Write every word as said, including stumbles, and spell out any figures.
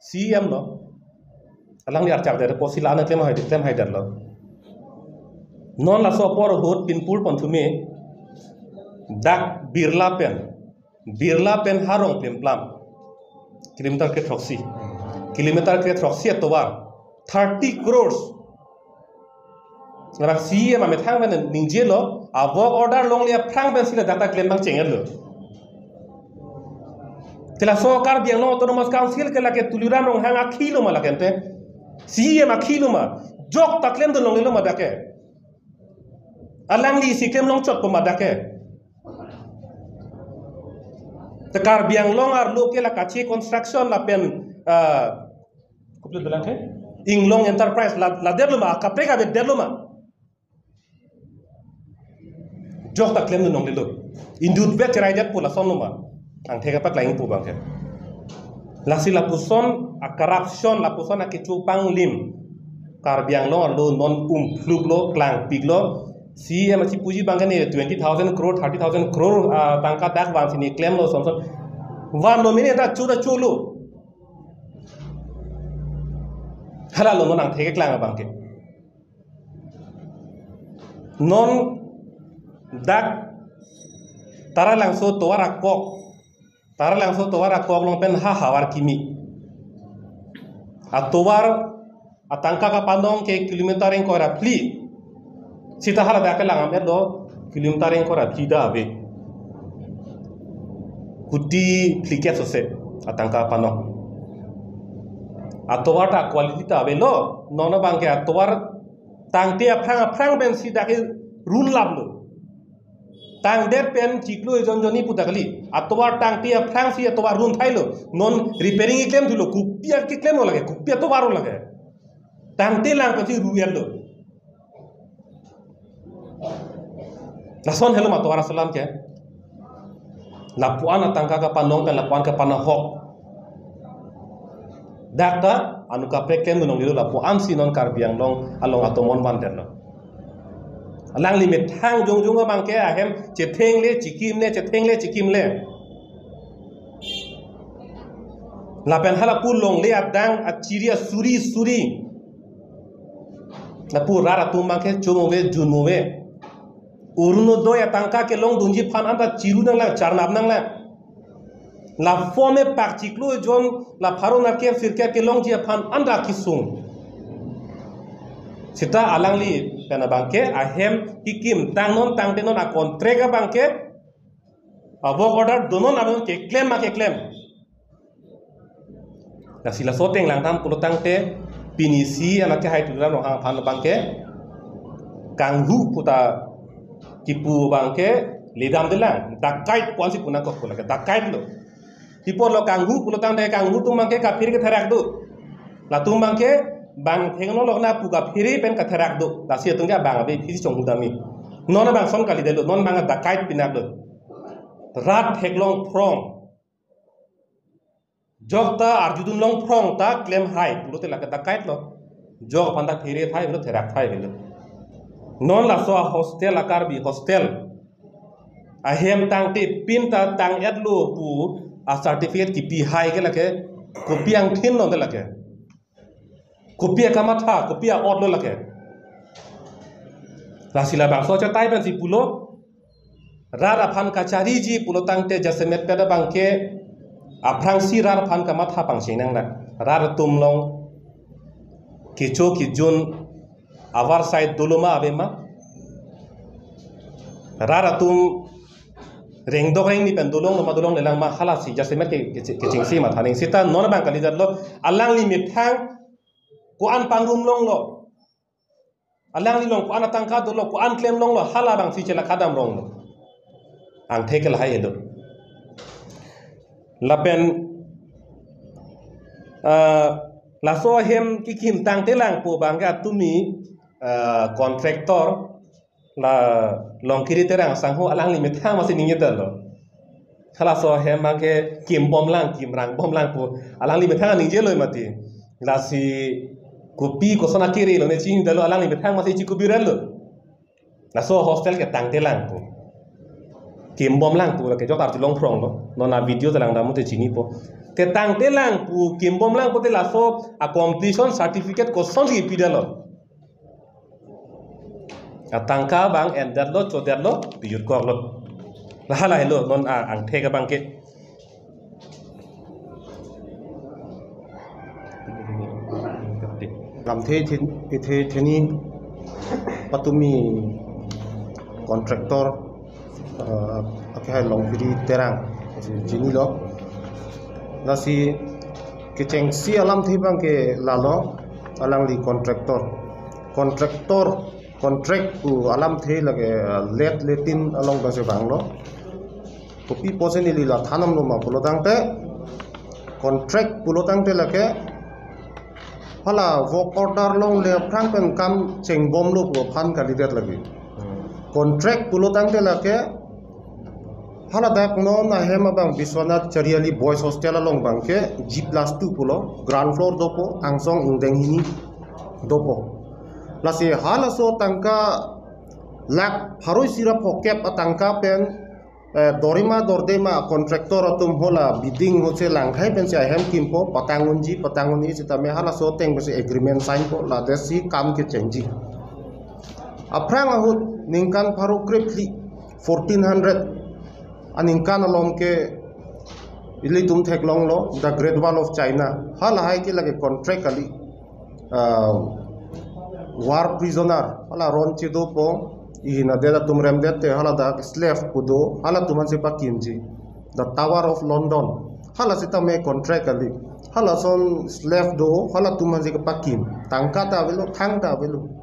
C E M lo. Alangli archak det apotsi la-an klem hai, klem hai det lo. Non laso apor ahut pinpur pon thume dak Birla pen, Birla pen Harong Plim Plam, kilometer kre throksi, kilometer kre throksi atovar thirty crores. Rak C E M amethang pen ningjelo, a work order longle aphrang pensi ladak ta klem abang cheng-et lo. Te laso Karbi Anglong Autonomous Council ke lake Tuliram Ronghang akhi lo ma lake ante? C E M akhi lo ma? Jok ta klemdun longle lo ma dak ke? Alangli si klem longchotpo ma dak ke? Te Karbi Anglong arlo ke la Kachi Construction lapen, ah, kopilo dolang ke? Inglong Enterprise la, ladet lo ma, kaprek abe det lo ma? Jok ta klemdun longle lo. Inut vet cherai det pu lason lo ma? Angthek apak lain pu abang ke. Lasi lapuson a corruption, lapuson akecho panglim Karbi Anglong arlo non umphlup lo, klangpik lo. C E M achipuji abang ke ne twenty thousand crore, thirty thousand crore, ah, tangka dak vansi ne klemlo son son. Van lo mine ta chu ta chu lo. Hala lo non angthek keklang abang ke. Non dak Taralangso tovar akok, Taralangso tovar akok along pen ha havar kimi. Atovar atangka kapanong ke kilometer ingkoi ra phli. Sita hala dak ke lang amet lo, kilometer ingkoi ra phli ta ave. Kuti phli kep sose atangka kapanong. Atovar ta quality ta avelo, non abang ke atovar tangte aphrang aphrang pensi dak ke run laplo. Tangdet pen chiklo ejon jonni pu ta kali. Atovar tangte aphrangsi atovar run thailo. Non repairing keklem thulo. Kopi akeklem lo lake, kopi atovar lo lake. Tangte lang pensi ru-etlo. Lason helo ma atovar asalam ke. Lapuan atangka kapanong pen lapuan kapanahok. Dak ta anut kaprek klemdun longle lo, lapuansi non Karbi Anglong along atomon vandet lo. Alangli methang jongjong abang ke ahem chetheklong le chekimle, chetheklong le chekimle. Lapen hala pu longle adang achiri asuri suri. Lapu rat atum abang ke chomove, junmove. Orunodoi atangka kelongdunji aphan anta chiru nanglang, charnap nanglang. La form epak chiklo ejon, la pharo nerkep sirkep kelongji aphan anta kesung. Sita alangli pen abang ke ahem kekim tangnon tangtenon a contract abang ke, a work order donon anon keklem ma keklem. Lasi laso ateng langdam pulo tangte, pini C E M akehai Tuliram Ronghang aphan abang ke kanghu pu ta kipu abang ke ledamdelang, dakait pu ansi pu nangkok pu lake, dakait lo. Pi apotlo kanghu pulo tangte, kanghu atum abang ke kaphere ketherak do. Latum abang ke bang thengno lo na pu kaphere pen katherak do. Lasi atum ke abang abe phisi chonghudamji. Non abang ason kalidet lo, non abang dakait pinak lo. Rat theklong phrong. Jok ta arjudun long phrong ta klem hai pulote lake dakait lo. Jok aphan ta phere thai avelo, therak thai avelo. Non laso a hostel, a Karbi hostel, ahem tangte pin ta tang-etlo pu a certificate kipi hai ke lake kopi angthin lo te lake. Kopi akamatha, kopi a-ot lo lake. Lasi labangso achatai pensi pulo, rat aphan kachariji pulo tangte jasemet pen abang ke aphrangsi rat aphan kamatha pangcheng nanglang. Rat atum along kecho kejun avarsai dolo ma ave ma. Rat atum rengdok rengni pen dolong lo ma dolonglelang ma, halasi jasemet ke, ke, kechengsi matha nangji. Sita non abang kalidet lo, alangli methang ko-an pangrum longlo. Alangli along ko-an atangka dolo, ko-an klem longlo, halabangsi chelakha dam ronglo. Angthek ke lahai helo. Lapen, ah, laso ahem kekim tangtelang pu abang ke atumi, ah, contractor la Longkiri Terang asangho alangli methang masi ningjedet lo. Halaso ahem abang ke kimbomlang, kimrangbomlang pu alangli methang ningjelo mati. Lasi kopi koson akiri lo ne chinidetlo, alangli methang masi chikubiret lo. Laso hostel ke tangtelang pu, kimbomlang pu lake jok arjulong phrong lo. Non a video ta langdam te chinipo. Te tangte lang pu kimbom lang pute laso a completion certificate kosonsi pidetlo? Atangka abang endetlo, chodetlo, pijut koklo. Lahai lahai lo non a angthek abang ke. Lamthe ithe, ithe, itheni patumi contractor, eh, akehai Longkiri Terang, chinilo. Lasi kechengsi alamthe abang ke lalo, alangli contractor. Contractor, contract pu alamthe lake, eh, let letin along abangsi vanglo. Kopi pusi neli la than damlo ma pulo tangte, contract pulo tangte lake hala work order longle aphrang pen kam chengbomlo pu aphan kalidet lake. Contract pulo tangte lake haladak non ahem abang Biswanath Chariali Boys Hostel along abang ke G plus two pulo, ground floor dopo, angsong ingdeng hini dopo. Lasi halaso tangka lakh pharo isi ra phokep atangka pen, eh, dorima dordema contractor atum hala bidding hose langkhai pensi ahem kimpo, patang unji, patang un-e sitame halaso ateng pensi agreement signpo, ladetsi kam kechengji. Aphrang ahut ningkan pharo krephli, fourteen hundred aningkan along ke ilitum theklonglo, the Great Wall of China. Halahai ke lake contract kali. Ah, war prisoner, hala ron chedopo, ihin adet atum remdet te, haladak slave pu do, halatum aphansi pakimji. The Tower of London, hala sitame contract kali. Halason slave do, halatum aphansi kepakim. Tangka ta avelo, thang ta avelo.